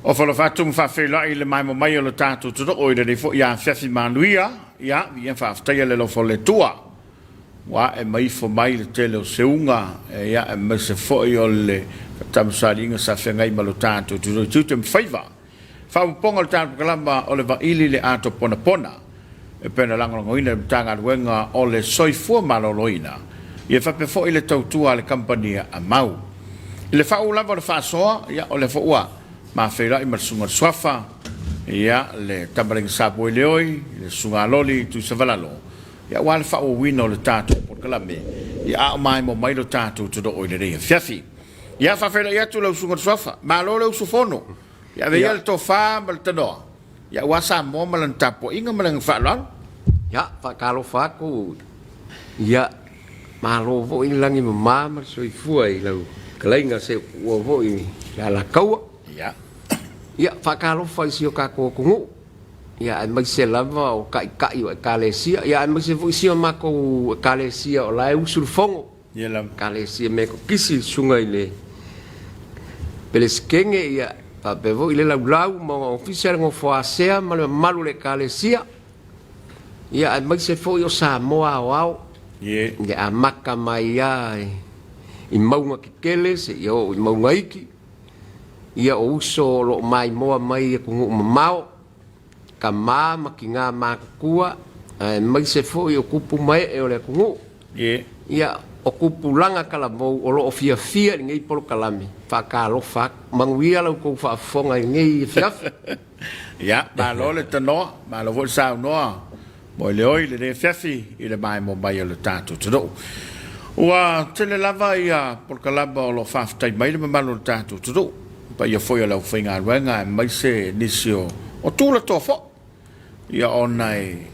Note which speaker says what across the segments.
Speaker 1: Ofo alofa atu ma faafeiloai i le maemo mai o le tatou atunuu i lenei foi afiafi manuia. Ia, ia faafetaia le alofa o le Atua ua ae ma ifo mai le tele o seuga, ia, aemaise foi o le tamasoaliiga sa feagai ma lo tatou atunuu i tiute ma faiva. Faaopoopoga o le tatou polokalama o le Vaili le Ato Ponapona e pei ona lagolagoina e le Matagaluega o le Soifua Maloloina ia faapea foi le tautua a le kamupani a Mau. I le faauu lava o le faasoa, ia o lea foi ua mafeiloai ma le Susuga i le Suafa, ia le Tamalaiga Sapoeleoi, le Susuga a Loli Tuisavalalo, ia aua le faaauauina o le tatou polokalame, ia a o maemo mai lo tatou atunuu i lenei afiafi. Ia faafeiloai atu lau Susuga i le Suafa, malo le usufono. Ia ave ia le tofa ma le tanoa, ia aua Samoa ma lana tapuaiga ma lana faaaloalo.
Speaker 2: Ia, faatalofa atu, ia, malo foi le lagi mama ma le soifua i lau fetalaiga Seutuua foi i le Alataua.
Speaker 1: Ia.
Speaker 2: Ia, faatalofa i si o tatou atunuu, ia, aemaise lava o taitai o Ekalesia, ia, aemaise foi si o matou Ekalesia o la e usu le fono.
Speaker 1: Ia lava.
Speaker 2: Ekalesia Metotisi, le susuga i le Peresetene, ia, faapea foi le Laulau ma ona ofisa, le Nofo a Sea ma le mamalu o le Ekalesia, ia, aemaise foi o Samoa aoao,
Speaker 1: Ie.
Speaker 2: I le amata mai lava i mauga tetele seia oo i mauga iti, ia, o uso o lo o maimoa mai i atunuu mamao, tama ma tina matutua, aemaise foi o tupu ma ee o le atunuu. Ia, o tupulaga talavou o lo o fiafia i lenei polokalame, faatalofa atu. Manuia la outou faafofoga i lenei afiafi.
Speaker 1: Ia, malo le tanoa, malo foi le saunoa moeleoi i lenei afiafi i le maemo mai o le tatou atunuu. Ua tele lava ia polokalama o lo o faafetai mai le mamalu o le tatou atunuu, le paia foi o le aufaigaluega aemaise nisi o tulatoa foi, ia ona e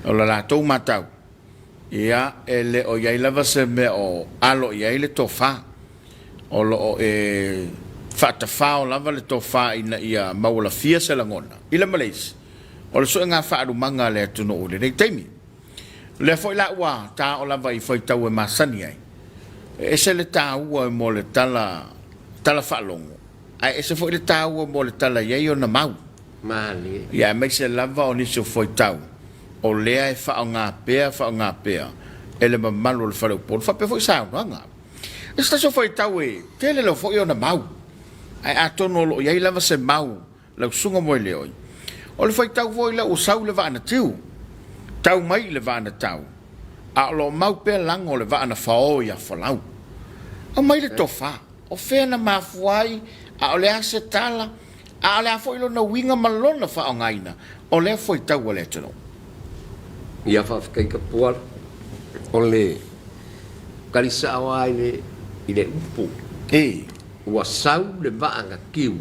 Speaker 1: o le latou matau, ia e le o i ai lava se mea o alo i ai le tofa. O lo o e faatafao lava le tofa ina ia maualafia se lagona i le ma le isi, o le suega faalumaga a le atunuu i lenei taimi. O lea foi la ua taoo lava i faitau e masani ai, e ese le taua mo le tala, tala faalogo, ae ese foi le taua mo le tala e i ai ona mau.
Speaker 2: Malie.
Speaker 1: Ia aemaise lava o nisi o faitau o lea e faaaoga pea, faaaoga pea e le mamalu o le faleupolu, faapea foi saunoaga. E se tasi o faitau e tele lava foi ona mau, ae atonu o lo o i ai lava se mau lau susuga Moeleoi. O le faitau foi lea ua sau i le vaa na tiu, tau mai i le vaa na tau, a o lo o mau pea lago o le vaa na fao ia Folau. Aumai le tofa, o fea na mafua ai, a o le a se tala, a o le a foi lona uiga ma lona faaaogaina o lea faitau a le atunuu.
Speaker 2: Ia faafetai Tapuala. O le tali sao lava i le upu.
Speaker 1: E.
Speaker 2: Ua sau le vaa na tiu.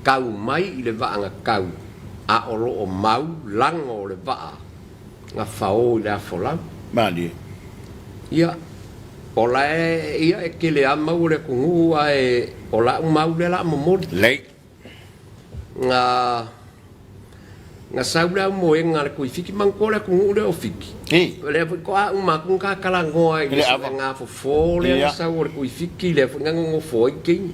Speaker 2: Tau mai i le vaa na tau, a o lo o mau lago o le vaa na fao i le afolau.
Speaker 1: Malie.
Speaker 2: Ia, o la e, ia, e tele lava mau o le atunuu, ae o la'u mau lea la a momoli.
Speaker 1: Lei.
Speaker 2: Na, na sau le aumoega a le Tuifiki, manatua le atunuu lea o Fiki.
Speaker 1: I.
Speaker 2: O lea foi toa uma atu na ta talanoa i le suega fofo lea na sau o le Tuifiki, lea foi na nonofo ai teine.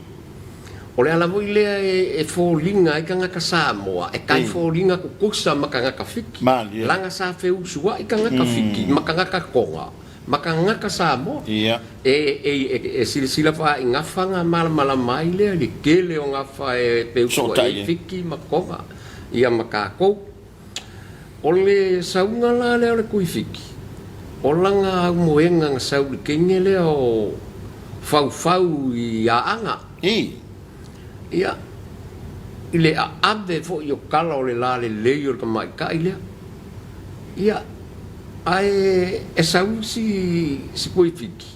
Speaker 2: O le ala foi lea e foliga ai tagata Samoa, e tai foliga tutusa ma tagata Fiki.
Speaker 1: Malie.
Speaker 2: Leaga sa feusuai tagata Fiki ma tagata Toga ma tagata Samoa.
Speaker 1: Ia.
Speaker 2: E silasila faa i gafa na malamalama ai lea i le tele o gafa e feusuai ai Fiki ma Toga ia ma tatou. O le sauga la lea o le Tuifiki, o lana aumoega na sau i le teine lea o Faufau i Aana.
Speaker 1: I.
Speaker 2: Ia, i le aave foi o tala o le lalelei o le tamaitai lea. Ia, ae e sau si, si Tuifiki,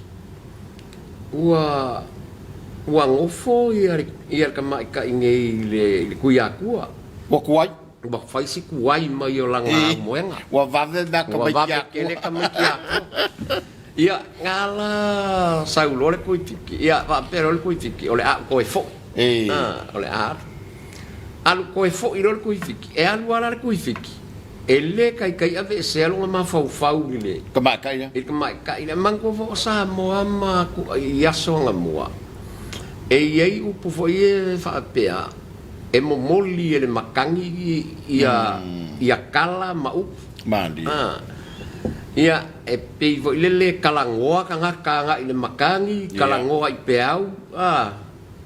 Speaker 2: ua, ua nofo ia le, ia le tamaitai nei i le, i le Tuiatua.
Speaker 1: Ua tuai.
Speaker 2: Ua fai si tuai mai o lana aumoega.
Speaker 1: Ua vave mea
Speaker 2: tamaiti Akua. Ua vave tele tamaiti Akua. Ia, nga la sau loa le Tuifiki, ia faapea loa le Tuifiki, o le a ou toe foi. O le a alu. Alu toe foi loa le Tuifiki, e alu lava la le Tuifiki, e le taitai aveesea lona mafaufau i le
Speaker 1: Tamaitai lea.
Speaker 2: I le tamaitai lea. Manatua foi o Samoa ma i aso anamua, e i ai upu foi ia e faapea, E momoli e le matagi ia ia kala ma upu.
Speaker 1: Malie.
Speaker 2: Ia, e pei foi lele kalagoa tagata agai i le matagi, kalagoa i peau, a,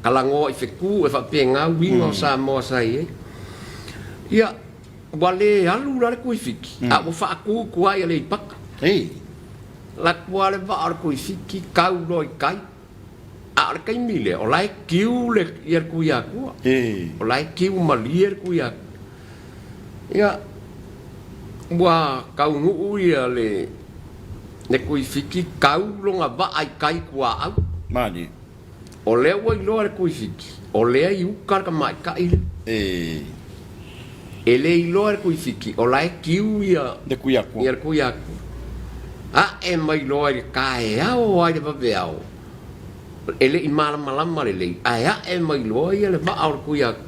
Speaker 2: kalagoa i fetu, e faapena uiga o Samoa sa i ai. Ia, ua le alu la le Tuifiti, a ua faatu i tua i Aleipata. Alu atu lava le vaa o le Tuifiti kau loa i tai. A o le taimi lea, o la e kiu le, ia le Tuiatua. O la e kiu malie le Tuiatua. Ia, ua taunuu ia le, le Tuifiti kau lona vaa i tai tuaau.
Speaker 1: Malie.
Speaker 2: O lea ua iloa e le Tuifiti, o lea i uka le tamaitai lea. E le iloa e le Tuifiti, o la e kiu ia
Speaker 1: le Tuiatua.
Speaker 2: Ia le Tuiatua. Ae mai loa i le taeao lava i le vaveao, e le i malamalama lelei, ae ae mai loa ia le vaa o le Tuiatua.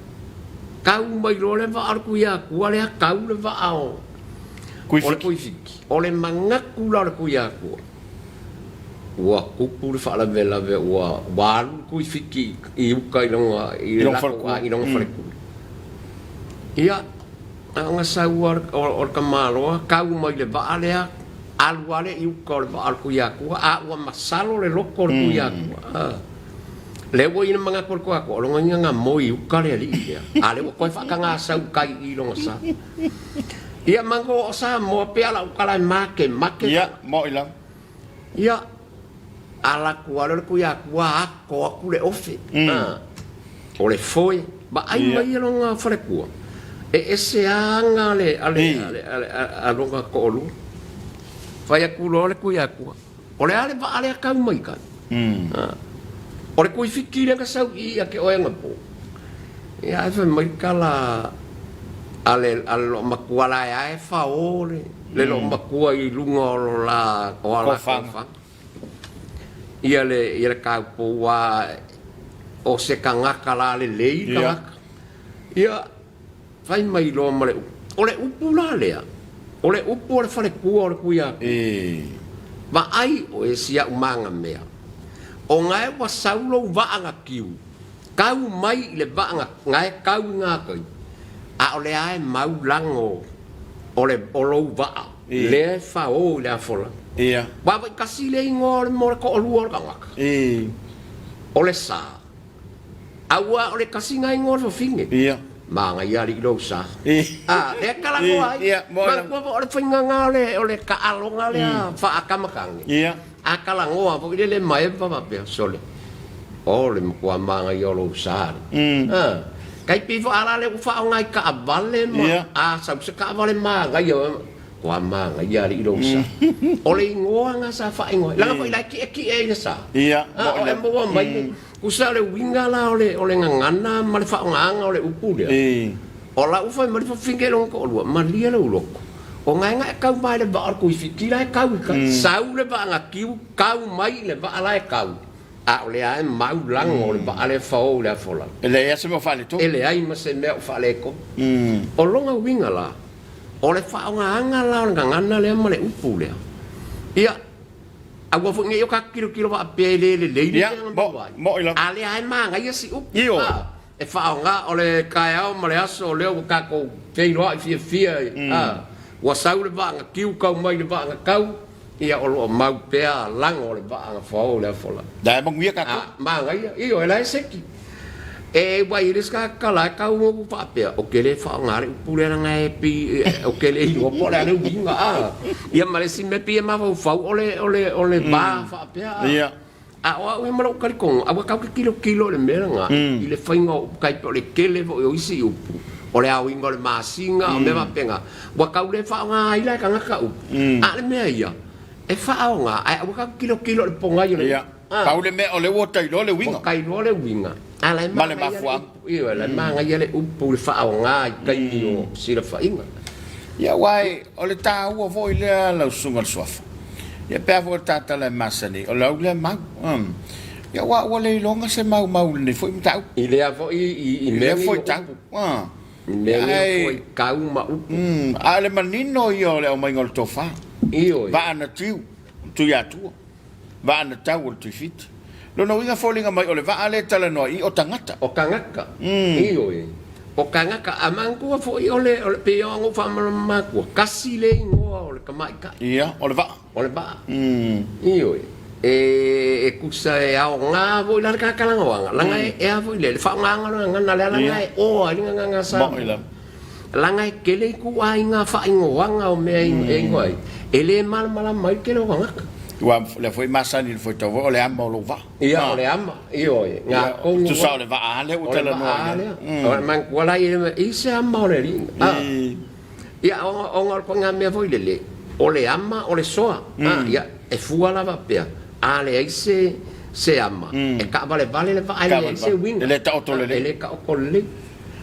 Speaker 2: Kau mai loa le vaa o le Tuiatua lea kau le vaa o le Tuifiti. O le manatu la o le Tuiatua, ua tupu le faalavelave ua alu le Tuifiti i uta i lona i lona falekuli. Ia, na ona sau lava o le tamaloa kau mai le vaa lea, alu lava lea i uta o le vaa o le Tuiatua, a ua masalo le loto o le Tuiatua. Lea ua i ai le manatu o le Tuiatua, o lona uiga na moe i uta le alii lea, a lea ua toe faatagasau i tai i lona sa. Ia, manatua o Samoa pei lava o lau tala e makemake.
Speaker 1: Ia, mo'i lava.
Speaker 2: Ia, ala atu lava lea o le Tuiatua ato atu le ofe, o le foe, vaai mai ia lona faletua, e ese lava aga a le, a le, a le, a le, a lona toalua. Fai atu loa le Tuiatua, o le a le vaa lea tau mai kai? O le Tuifiti lea na sau i i ia te oe anapo. Ia ae fai mai le tala a le, a le loomatua la e a e fao le, le loomatua i luga o lo la, o a la tofaga. Ia le, ia le taupou a o se tagata la lelei le tagata. Ia, fai mai loa ma le upu. O le upu la lea, o le upu a le faletua o le Tuiatua. Vaai oe si au magamea, o gae ua sau lou vaa na tiu, Kau mai i le vaa na e kau i ngā kai, a o lea e mau lago o le o lou vaa, lea e faō i le afola. Ua vaitasi le igoa o le mo le toʻalua o le tagata, o le sa. Aua o le tasi na igoa o le fafine. Manaia alii lou sa. A, lea e talanoa ai. Manatua foi o le faiga na o le o le taaloga lea faatamatane. A talanoa foi lele ma Eva faapea, Sole, o le matua manaia o lou sa le. A, tai pei foi a la lea ua faaaoga i taavale ma, a sau se taavale manaia, matua manaia alii lou sa. O le igoa na sa faaigoa ai, leaga foi la e tietie i le sa. A, o e maua mai le, tusa o le uiga la o le, o le gagana ma le faaaogaga o le upu lea. O la ua fai mai le fafine i lona toalua, Malie lou loto, o gaega e kau mai le vaa o le Tuifiti la e kau i tai. Sau le vaa na tiu, kau mai i le vaa la e kau, a o lea e mau lago o le vaa lea e fao i le afolau.
Speaker 1: E leai lava se mea o faaletonu.
Speaker 2: E leai ma se mea o faaletonu. O lona uiga la, o le faaaogaga la o le gagana lea ma le upu lea, ia, aua foi ne i o tatou tilotilo faapea e le lelei le mea na maua ai, a lea e manaia si upu. E faaaoga, o le taeao ma le aso lea ua tatou feiloai fiafia ai, a, ua sau le vaa na tiu kau mai le vaa na kau, ia o lo o mau pea lago o le vaa na fao i le afola.
Speaker 1: La e manuia tatou.
Speaker 2: A, manaia, ioe, la e seki. E uai e le isi tagata la e tau ou faapea, ou te le faaaoga le upu lea leaga e pei, ou te le iloa po o le a le uiga, a. Ia ma le isi mea pei e mafaufau o le, o le, o le va faapea, a.
Speaker 1: Ia.
Speaker 2: A o au ia ma lou talitonu, aua tatou te tilotilo i le mea lena, i le faiga o upu, tai pei o le tele foi o isi upu, o le aoina o le masina, o mea faapena, ua tau le faaaoga ai la e tagata upu. A o le mea ia, e faaaoga, ae aua tatou te tilotilo i le pogai o le upu.
Speaker 1: Pau le mea, o lea ua tailoa le uiga.
Speaker 2: Ua tailoa le uiga, a o la e
Speaker 1: Ma le
Speaker 2: manaia le
Speaker 1: mafuaaga.
Speaker 2: upu, ioe, o la e manaia le upu i le faaaoga i taimi o silafaiga.
Speaker 1: Ia aua o le taua foi lea lau susuga i le Suafa. Ia pe a foi o le tatala e masani, o lau lea mau. Ia aua ua le iloga se maumau i lenei foi mataupu.
Speaker 2: I lea foi i
Speaker 1: I
Speaker 2: mea
Speaker 1: lea
Speaker 2: nei
Speaker 1: foi
Speaker 2: o
Speaker 1: tau.
Speaker 2: upu. I mea nei o fuaitau ma upu.
Speaker 1: A o le manino ia o le aumaiga o le tofa.
Speaker 2: Ioe.
Speaker 1: Vaa na tiu, Tuiatua. Vaa na tau o le Tuifiti. Lona uiga foliga mai o le vaa lea e talanoa i i o tagata.
Speaker 2: O tagata. Ioe. O kangaka, a manatua foi o le, o le, pei ona ou faamalamalama atua, kasi le igoa o le tamaitai.
Speaker 1: Ia, o le vaa.
Speaker 2: O le vaa. Ioe. E, e tusa e aoga foi la le talatalanoaga, leaga e, e a foi lea, le faaaogaina o le gagana lea, leaga e oa ai le gagana Samoa. Leaga e tele ituaiga faaigoaga o mea e igoa ai, e le malamalama ai le tele o tagata.
Speaker 1: Aua o lea foi e masani i le fuaitau foi, o le ama o lou vaa.
Speaker 2: Ia, o le ama, ioe,
Speaker 1: ga tonu. Tusa o le vaa lea ua talanoa i
Speaker 2: ai. O le manatua la ia, i se ama o le alii. Ia, ona o le ituaiga mea foi lele, o le ama o le soa. Ia, e fua lava pea, a leai se se ama, e taavalevale le vaa, e leai se uiga.
Speaker 1: E le taoto lelei.
Speaker 2: E le taoto lelei.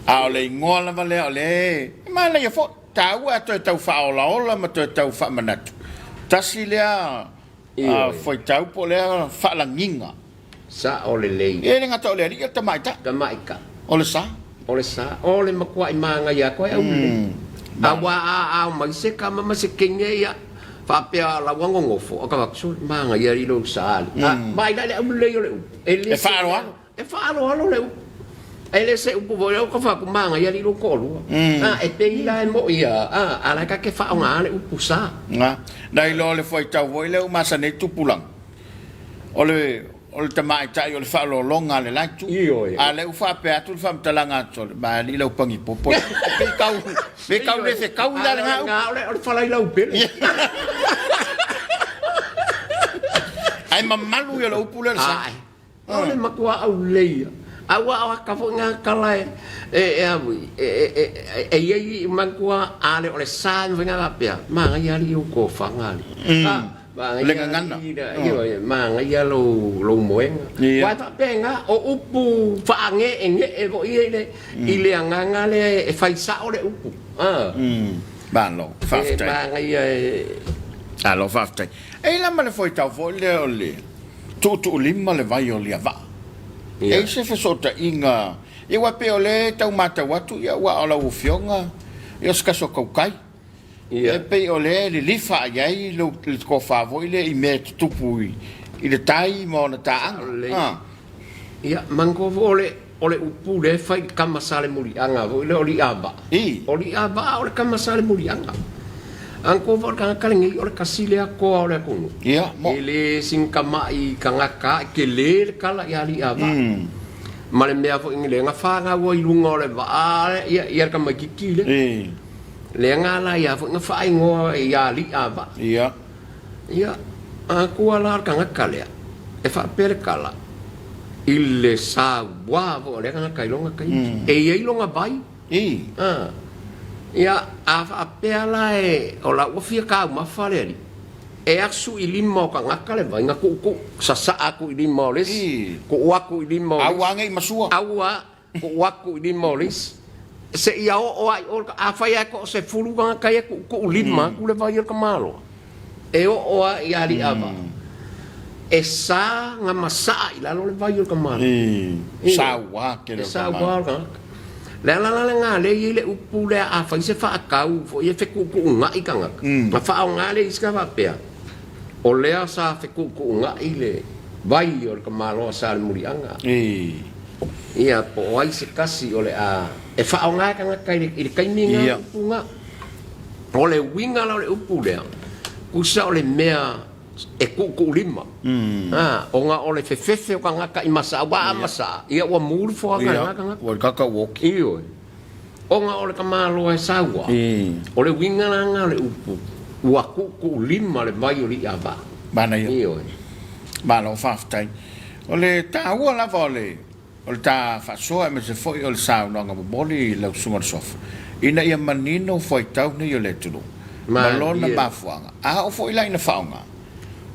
Speaker 1: A o le igoa lava lea o lea e manaia foi, taua a toe tau faaolaola ma toe tau faamanatu. Tasi lea fuaitau po o lea faalagiga.
Speaker 2: Sao lelei.
Speaker 1: E le gata o le alii, o le tamaitai.
Speaker 2: Tamaitai.
Speaker 1: O le sa.
Speaker 2: O le sa. O le matuai manaia atu ai aulelei. Aua a ao mai se tama ma se teine ia faapea la ua nonofo, a ka avatu, sole, manaia alii lou sa alii. A vaai la i le aulelei o le upu.
Speaker 1: E le se. E faaaloalo.
Speaker 2: E faaaloalo le upu. E le se upu foi lea ua ka fai atu, manaia alii lou toalua. A, e pei la e moi a, a, a la e ta te faaaogaina le upu sa.
Speaker 1: Na, na iloa le fuaitau foi lea ua masani ai tupulaga. O le, o le tamaitai o le faaaloaloga a le la itu.
Speaker 2: Ioe.
Speaker 1: A lea ua faapea atu le faamatalaga a Sole, malie lau pagipopo. Pe tau, pe tau le fetaui la lena upu.
Speaker 2: O le, o le falailaupele.
Speaker 1: Ae mamalu ia o le upu lea o le sa.
Speaker 2: Ae. O le matua aulei ia. Aua o aka foi ngā tala e, e, e aui, e, e, e, e, e iai i manatua a le o le sa e mawhai ngā pea, manaia alii ou tofaga alii. Manaia
Speaker 1: Le gagana.
Speaker 2: Ioe, manaia lou, lou moega.
Speaker 1: Ia.
Speaker 2: Aua e faapena, o upu faage'ege'e foi ia i le, i le agaga lea e fai sa'o le upu.
Speaker 1: Malo, faafetai.
Speaker 2: E manaia e.
Speaker 1: Malo, faafetai. E i ai la ma le fuaitau foi lea o le tuutuulima le vai o Liavaa. E i ai se fesootaiga, ia aua e pei o lea e tau matau atu, ia aua o lau Afioga, ia o se tasi o tautai. E pei o lea e lilifa i ai le tofa foi lea i mea e tutupu i le tai ma ona taaga.
Speaker 2: Ia, manatua foi o le, o le upu lea e fai i le tama Salemuliaga foi lea o Li'avaa. O Li'avaa o le tama Salemuliaga. Manatua foi o le tagata lenei o le tasi lea toa o le atunuu.
Speaker 1: Ia, mo.
Speaker 2: E le sina tama'i tagata e tele le tala ia Li'avaa. Ma le mea foi lea na fanau ai i luga o le vaa ia, ia le tamaitiiti lea. Lea na ala ai foi na faaigoa ia Li'avaa.
Speaker 1: Ia.
Speaker 2: Ia, manatua la o le tagata lea, e faapea le tala, i le saua foi o lea tagata i lona taimi. E i ai lona vai. Ia, a faapea la e, o la ua fia taumafa le alii, e asu i lima o tagata le vai, na tuutuu, sasaa atu i lima o le isi, tuu atu i lima o le isi.
Speaker 1: Aua ne i masua.
Speaker 2: Aua. Tuu atu i lima o le isi, seia oo lava i o, afai lava e toasefulu tagata ia tuutuulima atu le vai o le tamaloa, e oo lava i Aliivaa, e sa na masaa i lalo le vai o le tamaloa.
Speaker 1: E saua tele o le tamaloa.
Speaker 2: E saua le tagata. O le ala la lena lea e i ai le upu lea, a fai se faatau foi e fetuutuunai tagata, ona faaaoga lea i isi faapea, o lea sa fetuutuunai le vai o le tamaloa Salemuliaga. Ia, po o ai se tasi o le a e faaaoga e tagata i le taimi lena
Speaker 1: Ia.
Speaker 2: upu lena. O le uiga la o le upu lea, tusa o le mea e tuutuulima, a, ona o le fefefe o tagata i masaa, aua a masaa, ia ua mu le foaga e
Speaker 1: Ia,
Speaker 2: lena tagata.
Speaker 1: ua kaka ua oki.
Speaker 2: Ioe. Ona o le tamaloa e saua, o le uiga la lena o le upu, ua tuutuulima le vai o Li'avaa.
Speaker 1: Manaia.
Speaker 2: Ioe.
Speaker 1: Malo faafetai. O le taua lava o le o le ta faasoa aemaise foi o le saunoaga momoli i lau Susuga i le Suafa, ina ia manino fuaitau nei o le atunuu ma lona mafuaaga. A oo foi la ina faaaoga,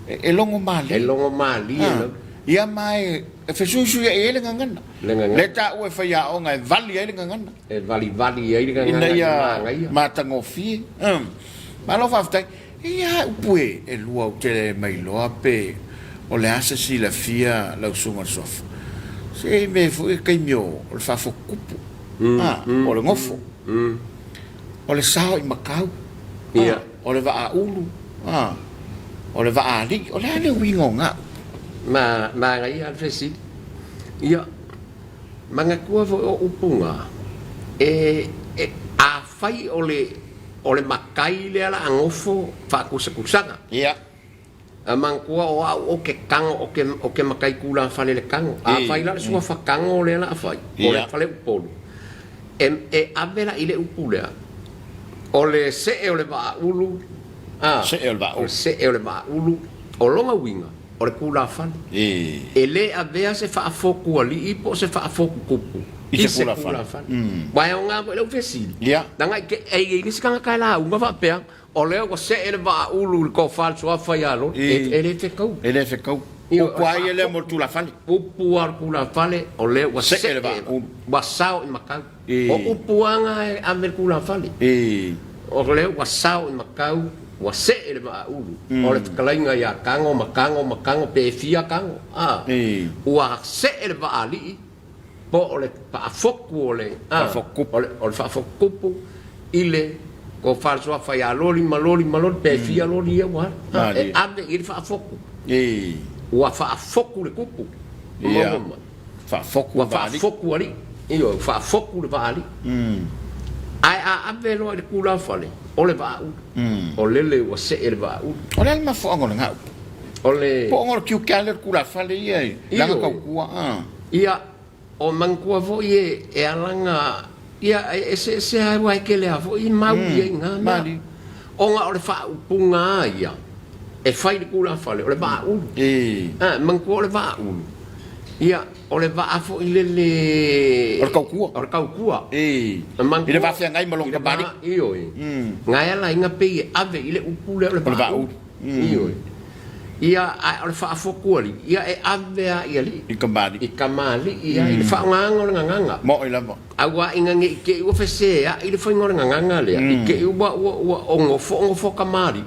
Speaker 1: e logo malie.
Speaker 2: E logo malie lava.
Speaker 1: Ia ma e fesuisuiai ai le gagana.
Speaker 2: Le gagana.
Speaker 1: Lea e taua e faiaoga e vali ai le gagana.
Speaker 2: E valivali ai le gagana
Speaker 1: ina
Speaker 2: i
Speaker 1: ia
Speaker 2: manaia.
Speaker 1: Matagofie. Malo faafetai. Eia a upu e lua ou te le mailoa pe o le a se silafia lau Susuga i le Suafa. Se i mea foi e taimi o le faafotutupu, a, o le gofo, o le sao i Makau, a, o le vaa ulu, a, o le vaa alii. O le a le uiga o na upu?
Speaker 2: Ma, manaia le fesili. Ia, manatua foi o upu na. E, e, afai o le, o le makai lea la a gofo faakusakusaga.
Speaker 1: Ia.
Speaker 2: A manatua o au o ke kago o ke, o ke makai tulafale le kago. Afai la o le suafa kago lea la a fai, o le faleupolu, e, e ave la i le upu lea, o le see o le vaaulu, a,
Speaker 1: See o le vaaulu.
Speaker 2: o le see o le vaaulu, o lona uiga, o le tulafale. E le avea se faafotualii po o se faafotutupu
Speaker 1: I se tulafale.
Speaker 2: Aua e aoga foi lau fesili, leaga i te, e i ai le isi tagata e lauga faapea, O lea ua see le vaa ulu i le tofa le suafa ia Loli. E le fetau.
Speaker 1: E le fetau. Upu a ia lea mo le tulafale.
Speaker 2: Upu a le tulafale, o lea ua see
Speaker 1: le vaa ulu.
Speaker 2: Ua sao i makau. O upu a na e ave i le tulafale. O lea ua sao i makau, ua see le vaa ulu. O le fetalaiga ia Tago ma Tago ma Tago pe fia Tago. Ua see le vaa alii. po o le faafoku o le, a, o le, o le faafokukupu i le tofa le suafa ia loli ma loli ma loli, pe fia loli ia ua alu, a, e ave i le faafoku. Ua faafoku le kupu.
Speaker 1: Ia. Faafoku
Speaker 2: ua faafoku alii. Ioe, ua faafoku le vaa alii. Ae a ave loa i le tulafale, o le vaa ulu. O lele ua see le vaa ulu.
Speaker 1: O le a le mafuaaga o lena upu?
Speaker 2: O le.
Speaker 1: Po o le tiute lava lea o le tulafale ia i lana tautua, a.
Speaker 2: Ia, o manatua foi e, e ala na, ia, e eseese lava aua e tele lava foi mau i ai i na mea. Ona o le faaupuga lava ia e fai i le tulafale, o le vaa ulu. A, manatua o le vaa ulu, ia, o le vaa foi lele...
Speaker 1: O le tautua.
Speaker 2: O le tautua.
Speaker 1: I le va feagai ma lona tamalii.
Speaker 2: Ioe. Na e ala ai na pei e ave i le upu lea o le vaa ulu. Ioe. Ia, ae o le faafotualii, ia e ave lava i alii.
Speaker 1: I kamalii.
Speaker 2: I kamalii, ia, i le faaaogaina o le gagana.
Speaker 1: Moʻi lava.
Speaker 2: Aua ina ne i te i ua feseai le faiga o le gagana lea, i te i ua, ua, ua o nofo o nofo kamalii,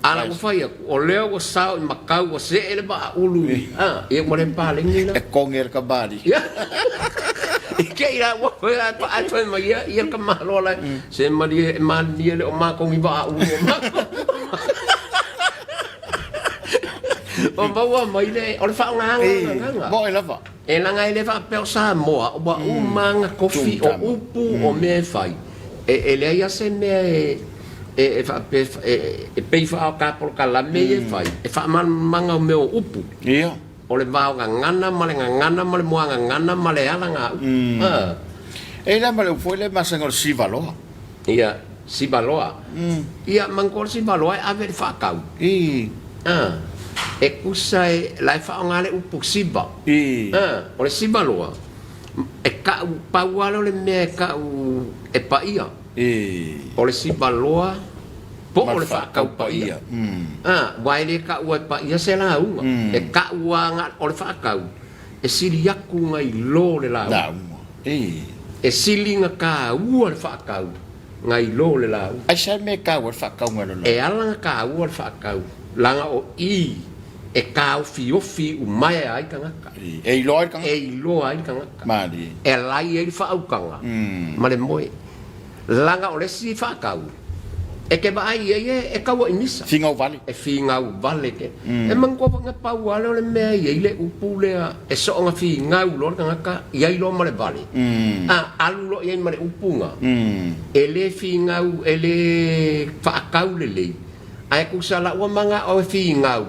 Speaker 2: a la ua fai atu, o lea ua sao i makau, ua see le vaa ulu i, a, ia ua le paleni la.
Speaker 1: E koge le kamalii.
Speaker 2: Ia, i te i la ua fai, ae fai mai ia, ia le tamaloa la, se malie, e malilie le o matou ni vaa ulu o matou. Ua maua mai le, o le faaaogaina o le gagana.
Speaker 1: Moe lava.
Speaker 2: E leaga e le faapea o Samoa ua uma ona kofi o upu o mea e fai. E leai lava se mea e faapea e pei faa-polokalame ia e fai, e faamalamalamaga o mea o upu.
Speaker 1: Ia.
Speaker 2: O le vao gagana ma le gagana ma le muagagana ma le ala ga upu.
Speaker 1: E i ai ma le upu foi lea e masani o le sivaloa.
Speaker 2: Ia, Sivaloa. Ia, manatua o le Sivaloa e ave i le faatau. A, e tusa e, la e faaaoga le upu siva. A, o le Sivaloa, e kau, pau lava lea o le mea e kau e paia. O le Sivaloa po o le faatau paia. A, aua e le taua e paia se lauga. E kau lava o le faatau, e sili atu nai lo le lauga. E sili na taua le faatau nai lo le lauga.
Speaker 1: Aisea le mea e taua ai le faatau nai lo le lauga?
Speaker 2: E ala na taua le faatau, leaga o i e taofiofi umaea ai tagata.
Speaker 1: E iloa ai le tagata.
Speaker 2: E iloa ai le tagata.
Speaker 1: Malie.
Speaker 2: E alai ai le faautaga ma le moe. Leaga o le isi faatau, e te vaai i ai e taua i misa.
Speaker 1: Figau vale.
Speaker 2: E figau vale te. E manatua foi na pau lava lea o le mea e i ai le upu lea e soona figau loa le tagata i ai loa ma le vale. A alu loa i ai ma le upu na, e le figau, e le faatau lelei. Ae tusa la ua manao e figau,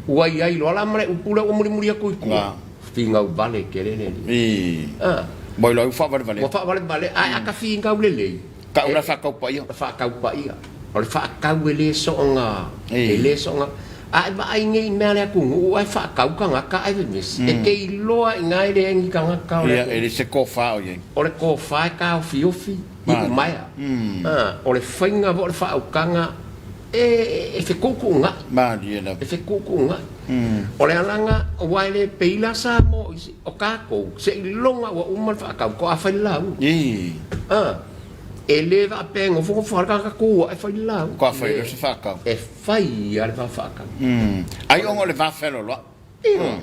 Speaker 2: ua i ai loa la ma le upu lea ua mulimuli atu i tua. Figau vale tele le alii.
Speaker 1: Ah. Ua iloa ai ua faavalevale.
Speaker 2: Ua faavalevale, ae a ka figau lelei.
Speaker 1: Tau la faatau paia.
Speaker 2: O le faatau paia. O le faatau e le soona, e le soona. A e vaai nei i mea a le atunuu ae faatau tagata ae vevesi. E te iloa i ina e leai ni tagata o le
Speaker 1: atunuu. Ia, e leai se tofa o i ai.
Speaker 2: O le tofa e taofiofi i umaea. O le faiga foi o le faautaga e fetuutuunai.
Speaker 1: Malie lava.
Speaker 2: E fetuutuunai. O le alaga, aua e le pei la Samoa i o tatou, seiloga ua uma le faatau, toa fai le lauga. A, e le faapea e nofonofo lava le tagata tu ae fai le lauga.
Speaker 1: Toa fai loa se faatau.
Speaker 2: E fai lava le va faatau.
Speaker 1: Ai ona o le va fealoaloai.
Speaker 2: Ioe,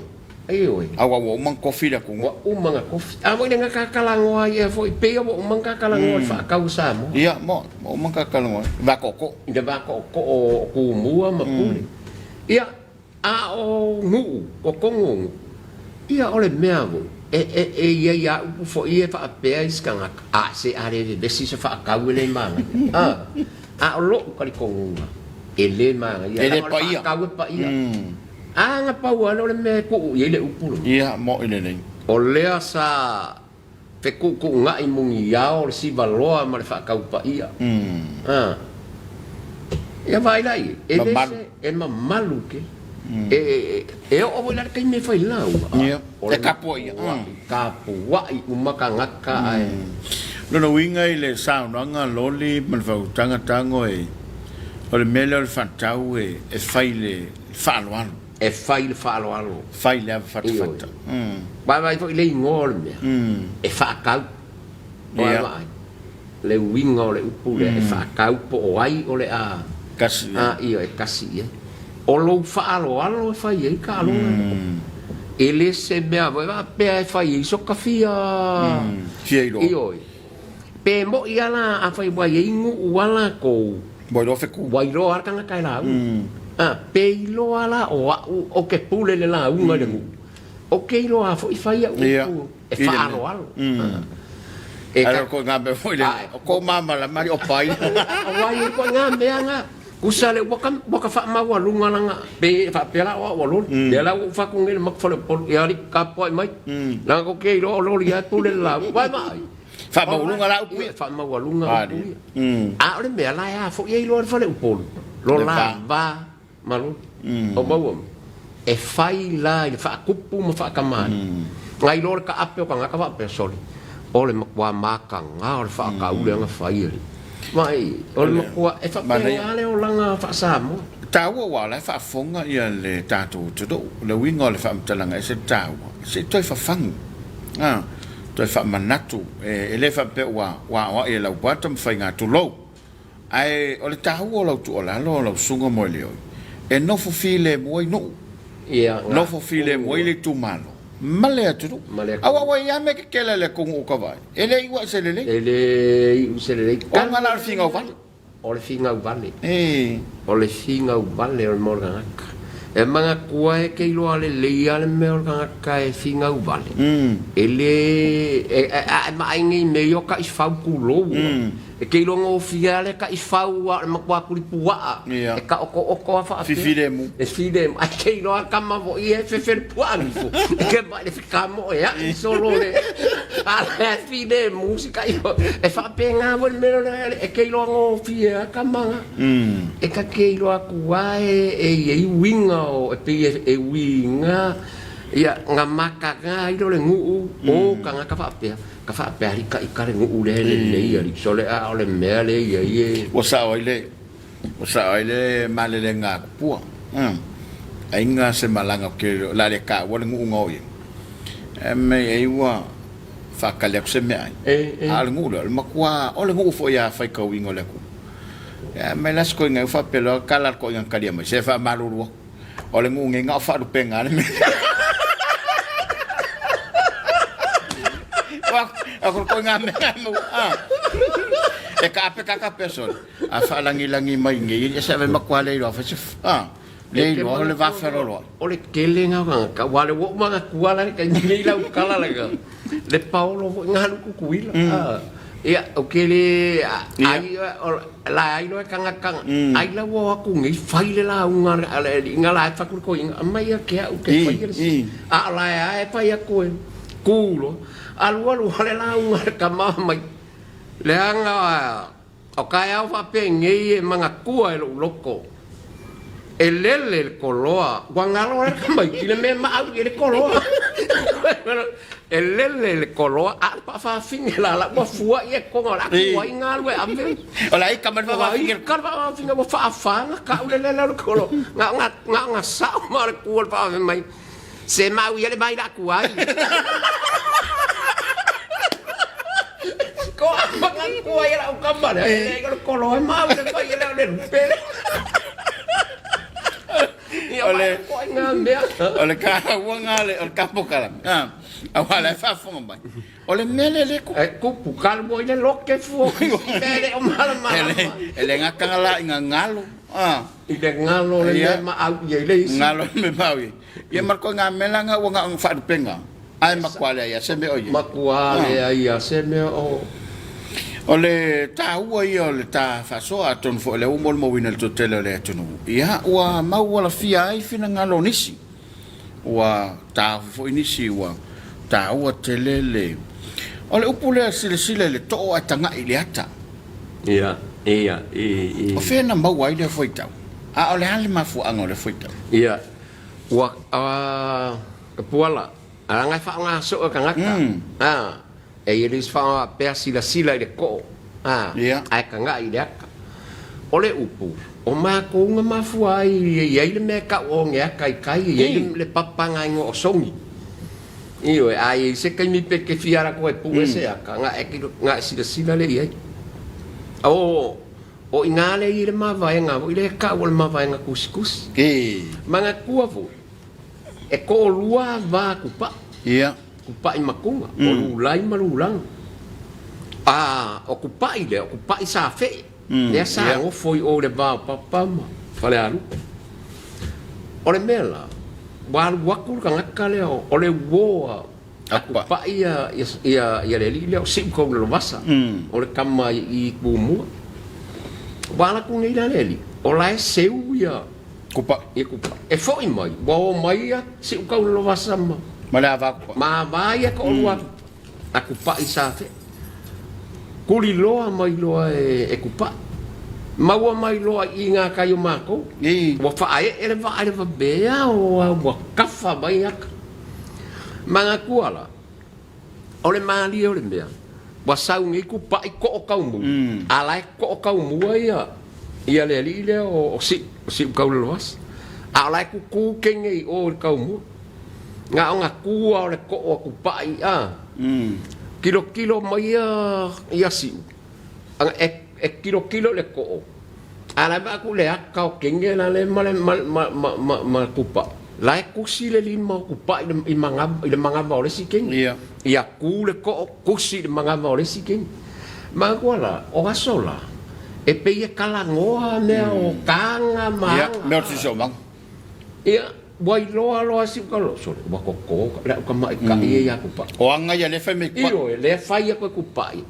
Speaker 2: ioe.
Speaker 1: Aua ua uma ona kofi le atunuu.
Speaker 2: Ua uma ona kofi. A moi le ta talanoa ai ea foi, pei ua uma ona ta talanoa i le faatau o Samoa.
Speaker 1: Ia, mo, ua uma ona ta talanoa ai, va tootoo.
Speaker 2: I le va tootoo o Tumua ma Pule. Ia, a o nuu, o tonu o nuu, Ia, o le mea foi, e, e, e i ai lava upu foi ia e faapea isi tagata, A, se a le vevesi se faatau e le manaia. A, a o lou talitonuga, e le manaia,
Speaker 1: E le
Speaker 2: leaga o le
Speaker 1: paia.
Speaker 2: faatau e paia. A na pau lava lea o le mea e tuu i ai le upu lena.
Speaker 1: Ia, mo'i lelei.
Speaker 2: O lea sa fetuutuunai muniao le sivaloa ma le faatau paia. A. Ia vaai la i ai, e le
Speaker 1: Mamalu.
Speaker 2: se, e mamalu tele. E, e, e oo foi la le taimi e fai lauga, a,
Speaker 1: Ia,
Speaker 2: o
Speaker 1: e
Speaker 2: le
Speaker 1: tapuai,
Speaker 2: matuai tapuai uma tagata ae.
Speaker 1: Lona uiga i le saunoaga loli ma le faautaga tago e, o le mea lea o le faatau e, e fai i le faaaloalo.
Speaker 2: E fai i le faaaloalo.
Speaker 1: Fai i le ava
Speaker 2: Ioe.
Speaker 1: fatafata.
Speaker 2: Vaavaai foi i le igoa o le mea, e faatau. Vaavaai le uiga o le upu lea, e faatau po o ai o le a
Speaker 1: Kasi i ai.
Speaker 2: A, ioe, e kasi i ai. O lou faaaloalo e fai ai taaloga. E le se mea foi faapea e fai ai so ta fia.
Speaker 1: Fia iloa.
Speaker 2: Ioe. Pe mo'i lava la, afai ua i ai nuu a latou.
Speaker 1: Ua iloa feku.
Speaker 2: Ua iloa lava le tagata e lauga. A, pe iloa la o au ou te pule i le lauga i le nuu, ou te iloa foi fai au upu e faaaloalo.
Speaker 1: E Ae ko ngā mea foi le, o ko māmalama ali o pai.
Speaker 2: Aua i ko ngā mea ngā, kusa le waka, waka whaamaualuga langa, pe whaapea la o au a loli. Lea la ua ou faaku nei le maku faleupolu, ia alii tapuai mai. Leaga ko ke iloa o loli lava e pule le lauga. Vae maai.
Speaker 1: Faamaualuga la upu ia.
Speaker 2: Faamaualuga upu ia. A o le mea la e a foi e iloa e le faleupolu, lo la va ma loli. O maua mai. E fai la i le faakupu ma faakamani. Na iloa le taape o tagata faapea, sole, o le matua mataga o le faatau lea na fai e le. Vaai, o le matua, e faapena le olaga faa-Samoa.
Speaker 1: Taua aua o la e faafofoga ia le tatou atunuu. O le uiga o le faamatalaga e ese le taua, se i toe fafagu, a, toe faamanatu, e le faapea ua aoai e Laupua Tamafaiga, tulou. Ae o le taua o lau tuualalo o lau susuga Moeleoi, e nofo filemu ai nuu, nofo filemu ai le itumalo ma le atunuu. Aua ua i ai lava mea tetele a le atunuu o Tavae, e le iu lava i se lelei.
Speaker 2: E le iu i se lelei.
Speaker 1: Ona la o le finau vale.
Speaker 2: O le finau vale. O le finau vale o le mea o le tagata. E manatua e te iloa lelei lava le mea o le tagata e finau vale. E le, a e vaai nei i mea ia o taifau tulou. E te iloa gofie lava le taifau a o le matua tulipuaa e taotooto lava faapea.
Speaker 1: Filemu.
Speaker 2: E filemu. Ae te iloa lava tama foi ia e fefe le puaa nifo. E te vaai i le fekamoeai solo le a o la e filemu si taifau. E faapena foi le mea lea e te iloa gofie lava tama na. E ta te iloa atu lava e i ai uiga o e pei e uiga ia na mataga ai lea o le nuu o tagata faapea. Ka faapea alii ka ika le nuu lea e lelei alii sole a o le mea lea i ai e.
Speaker 1: Ua sao ai le ua sao ai le malelega a Kupua. Aiga se malaga o ke la le taua le nuu na o i ai. Ae mai ai ua faatali atu se meaai. A o le nuu lea o le matua o le nuu foi a faitauina o le atunuu. Ae mai la se koiga ua faapea loa tala le koiga na talia mai se faamalulu atu. O le nuu nei na o faalupega le mea. Ako ko ngā mea mo. E ka ape ka ka peso. A faalagilagi mai nei e se ave makua le iloa fa se a le iloa o le va fealoaloai.
Speaker 2: O le tele na o tagata aua o lea ua ou manatua la le taimi nei lau tala lea le paolo foi na alu i Tutuila ia ou te le ai la ai loa e tagata ai la ua o atu nei fai le lauga a le alii na la e fai atu le toeaina aumai ia te au te faia le a o la e fai atu e tu loa alualu lava le lauga a le tama mai leaga O taeao faapenei e manatua e lou loto, e lele le koloa, ua galo ai le tamaiti le mea e maau i ai le koloa. E lele le koloa, a o le paafafine lala ua fuai e kona, o le a tuai galu e ave.
Speaker 1: O le a ika mai le
Speaker 2: paafafine. Ika le paafafine ua faafa na kau le lele o le koloa. Na o na sao ma le tu o le paafafine mai. Se mau ia le mai la aku ai. Ko apa nga ku ai la ukamba le. Le ko kolo e mau le mai le le lupe. Ia
Speaker 1: O le-
Speaker 2: ko ai nga mea.
Speaker 1: O le ka ua nga le o le ka pokala. Ah, aua la e faafofoga mai. O le mea lea le
Speaker 2: kupu. E kupu kalu mo i le loke fua. Mele o mala mala.
Speaker 1: E le e le gataga la i nga galo. Ah.
Speaker 2: I le galo le mea maau i ai le isi.
Speaker 1: Galo le mea maau i ai. Ia ma le koiga mea la nga ua na o ni faalupega, ae matua leai lava se mea o i ai.
Speaker 2: Matua leai lava se mea o.
Speaker 1: O le taua ia o le ta faasoa, atonu foi o lea ua molimauina i le toatele o le atunuu, ia ua maualafia ai finagalo o nisi. Ua taofi foi nisi ua taua tele le. O le upu lea silasila i le too ae tagai i le ata.
Speaker 2: Ia, ia, i, i.
Speaker 1: O fea na maua ai lea fuaitau? A o le a le mafuaaga o lea fuaitau?
Speaker 2: Ia, ua, a, Puala, leaga e faaaoga soo e tagata. A, E i ai le isi faapea silasila i le koo, a, ae taga'i i le aka. O le upu, o makou na mafua ai e i ai le mea e kau o ge aka i kai, e i ai le papaga igoa o sogi. Ioe, a i ai se taimi pe te fia ala atu e pue se aka, na e na e silasila lea i ai. O, o i ina lea e i ai le mavaega foi lea e kau o le mavaega tusitusi. Manatua foi, E toalua va kupaʻi.
Speaker 1: Ia.
Speaker 2: Kupaʻi matuga, o Lulai ma Lulaga. A o kupaʻi lea, o kupaʻi sa feʻe. Lea sa nofo i o i le va o Papa ma Falealupo. O le mea la, ua alu atu le tagata lea o le uo a a kupaʻi ia le alii lea o Siukaulalovasa, o le tama i Tumua. Ua alu atu nei la le alii, o la e seu ia
Speaker 1: Kupaʻi.
Speaker 2: Ia kupaʻi. E foʻi mai, ua o mai ia Siukaulalovasa ma.
Speaker 1: Ma le ava kupaʻi.
Speaker 2: Ma ava ia toalua a kupaʻi sa feʻe. Kuli loa mai loa e kupaʻi. Maua mai loa i ngā kai o mākou. Ua faaeʻe le vaa i le vavea ua kafa mai aka. Manatua la, o le malie o le mea, ua sau nei kupaʻi koo kaumua, a la e koo kaumua ia ia le alii lea o Siu, o Siukaulelowasa. A o la e kukū kene i o i le kaumua. Na o na kū a o le koo a kupaʻi, a. Kilokilo mai ia ia Siu, e kilokilo i le koo, a la e vaai atu i le aka o kene la le ma le ma kupaʻi, la e kusi le lima o kupaʻi i le manava o le isi kene. Ia ku le koo, kusi i le manava o le isi kene. Manatua la, o aso la, e pei e talanoa mea o taga ma aga.
Speaker 1: Mea o le siosiomaga.
Speaker 2: Ia, Ua iloa loa si uka loa, sole, ua koko le au kamaʻikaʻi ia iā Kupaʻi.
Speaker 1: O aga ia lea fai mai Kupaʻi.
Speaker 2: Ioe, lea fai aku e Kupaʻi,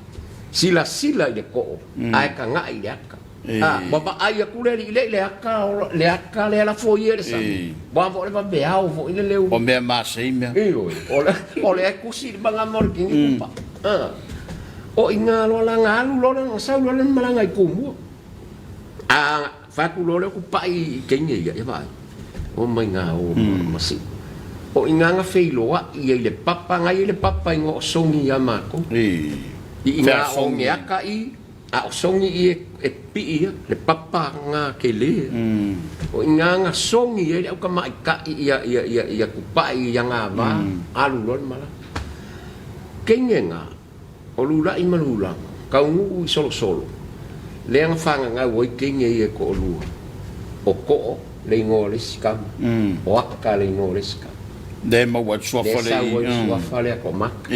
Speaker 2: silasila i le koo, ae kagaʻi i le aka. A, ua vaai aku le alii lea i le aka, le aka lea lafo ia i le sami, ua foi le vaveao foi le leu.
Speaker 1: O mea masei mea.
Speaker 2: Ioe, o lea e kusi i le magama o le kini Kupaʻi. A, o iga loa la na alu loa na sau loa le malaga i Tumua. A Fai atu loa lea o kupaʻi i teine ia, ia vaai, o mai ngā o ma siʻu. O i ngā na feiloaʻi ia i le papa, na ia i le papa i o songi iā mākou. I i ngā o ngeaka i, a o songi i e piʻi ia, le papa ngā kele. O i ngā na songi ia i le au kamaʻikaʻi ia, ia, ia, ia kupaʻi ia ngā wā, alu loa le malaga. Teine ngā, O Lulaʻi ma Lulaga, Kaunuu i Solosolo, lea na fagagau ai teine ia e toalua, o Koo le igoa o le isi kama, o Aka le igoa o le isi kama.
Speaker 1: Lea e maua ai le suafa
Speaker 2: lea i. Lea e sau ai le suafa lea toamata.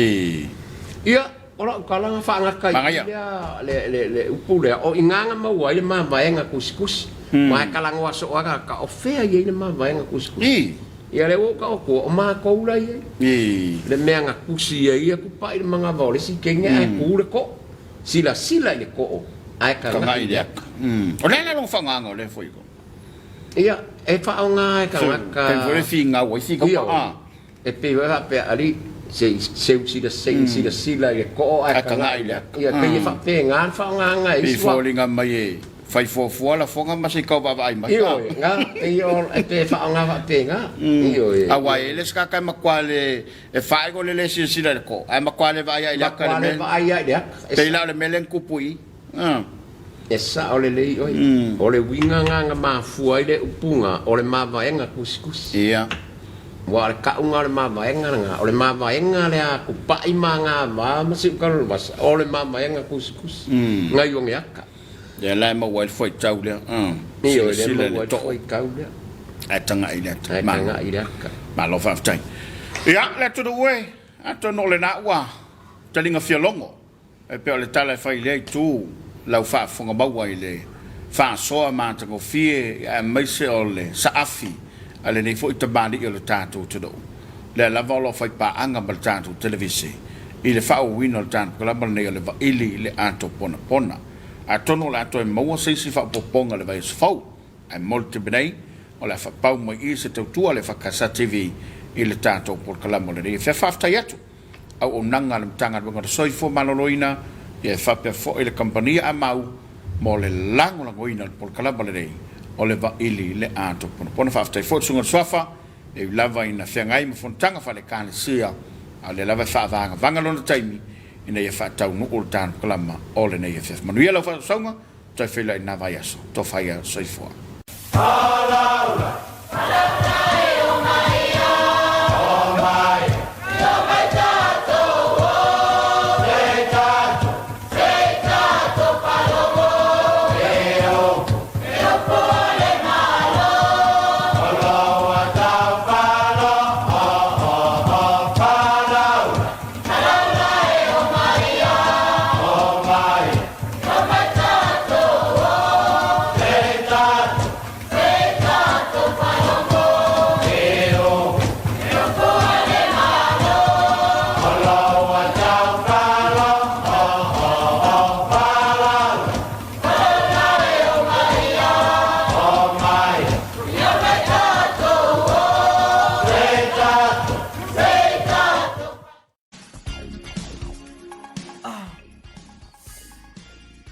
Speaker 2: Ia, o lau tala na faagata i i lea, le, le upu lea, o iga na maua ai le mavaega tusitusi. Aua e talanoa soo lava tagata, o fea i ai le mavaega tusitusi. Ia lea ua ou taotoa, o matou la i ai. Le mea na tusi ai ia kupaʻi le manava o le isi kene ae tu le koo. Silasila i le koo ae tagaʻi i le aka.
Speaker 1: O le a la lona faaaogaga o lea foi koo?
Speaker 2: Ia, e faaaoga e tagata.
Speaker 1: Taimi foi lea e finau ai, finau
Speaker 2: pa a. E pei foi faapea, alii, se i seu sei silasila i le koo ae tagaʻi i le aka. Ia, pei e faapena le faaaogaga e
Speaker 1: isi. Pei foliga mai e Fai fuafua lafoga ma se i kau vaavaai mai.
Speaker 2: Ioe, nga, pei o, e pe faaaoga faapena. Ioe.
Speaker 1: Aua e le se kaka e matua le, e faaigo le le silasila i le koo, ae matua le vaai lava i le aka i le
Speaker 2: mea. Matua le vaai lava i le aka.
Speaker 1: Pei la o le mea lea na tupu i i.
Speaker 2: E sao lelei oe. O le uiga nga na mafua ai le upu nga, o le mavaega kusikusi.
Speaker 1: Ia.
Speaker 2: Ua o le kauga o le mavaega lena, o le mavaega lea a kupaʻi ma gava ma siukalolomasa, o le mavaega kusikusi. Ngai o ge aka.
Speaker 1: Lea la e maua ai le fuaitau lea.
Speaker 2: Ioe, lea e maua ai le fuaitau lea.
Speaker 1: Ae tagaʻi i le ata.
Speaker 2: Ae tagaʻi i le ata.
Speaker 1: Malo faafetai. Ia, le atunuu e, atonu o lena ua taliga fialogo, e pei o le tala e fai i lea itu, lau faafofoga maua i le faasoa matagofie aemaise o le saafi a lenei foi tamalii o le tatou atunuu, lea lava o lo o faipaaga ma le tatou televise i le faaauauina o le tatou polokalama lenei o le Vaili i le Ato Ponapona. Atonu o le a toe maua se isi faaopoopoga i le vaiaso fou, ae mo le taimi nei, o le a faapau mai i i se tautua a le EFKS TV i le tatou polokalama o lenei afiafi. Faafetai atu! Auaunaga a le Matagaluega o le Soifua Maloloina ia e faapea foi le Kamupani a Mau mo le lagolagoina o le polokalama lenei o le Vaili le Ato Ponapona. Faafetai foi i le Susuga i le Suafa e ui lava ina feagai ma fonotaga faale-Ekalesia a o lea lava e faavagavaga lona taimi ina ia faataunuu le polokalama o lenei afiafi. Manuia lau faasausauga, toe feiloai i lena vaiaso. Tofa ia soifua.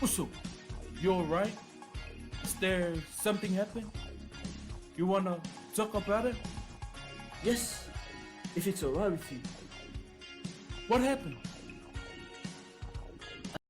Speaker 3: Uso, you alright? Is there something happen? You wanna talk about it?
Speaker 4: Yes, if it's alright with you.
Speaker 3: What happened?